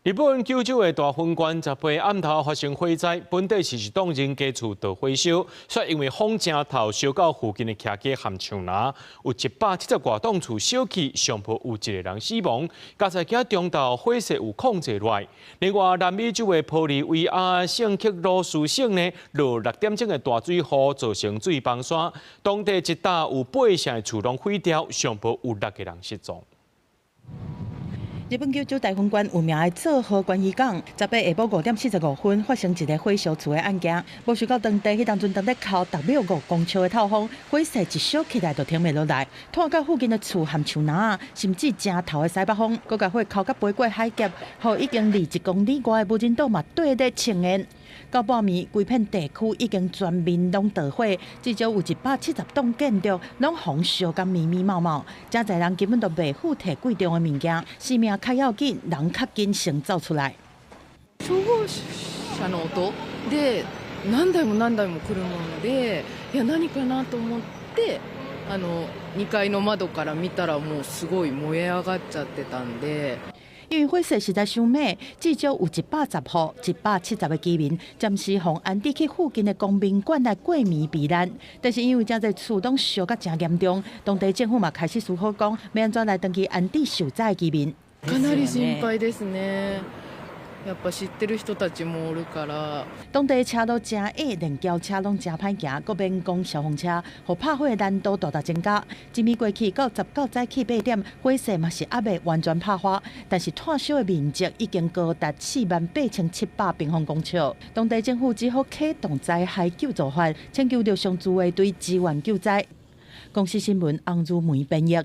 日本九州的大分縣18暗頭發生火災，本底是一棟人家厝著火燒，卻因為風誠透，燒到附近的徛家和樹林，有170外棟厝燒去，上無有一個人死亡。佳哉今中晝火勢有控制落來。另外，南美洲的玻利維亞聖克魯斯省呢，落6點鐘的大水雨造成水崩山，當地一帶有八成的厝攏毀掉，上無有六個人失蹤。日本九州大分縣有名的佐賀關漁港，18下晡5點45分發生一个火燒厝的案件。無想到當地彼當陣當咧哭6秒5公尺的透風，火勢一燒起來就停袂落來，拖到附近的厝和樹林，甚至誠透的西北風，閣共火哭甲飛過海峽，予已經離1公里外的無人島嘛綴咧青煙。到半暝，規片地區已經全面攏著火，至少有170棟建築攏予燒甲密密麻麻，誠濟人根本都袂赴提貴重的物件，生命較要緊，人較緊先走出來。消防車の音で何台も何台も来るもので、いや何かなと思って、2階の窓から見たらもうすごい燃え上がっちゃってたんで。因為火勢實在傷猛，至少有110戶、170個居民暫時予安置去附近的公民館來過暝避難。但是因為誠濟厝攏燒甲誠嚴重，當地政府嘛開始思考講，欲按怎來轉去安置受災的居民。かなり心配ですね。やっぱ知ってる人たちもおるから。當地車路誠狹，連轎車攏誠歹行，閣免講消防車，予拍火的難度大大增加。一暝過去到19早起8點，火勢嘛是猶未完全拍花，但是炭燒的面積已經高達48,700平方公尺。當地政府只好啟動災害救助法，請求陸上自衛隊支援救災。公視新聞翁如梅編譯。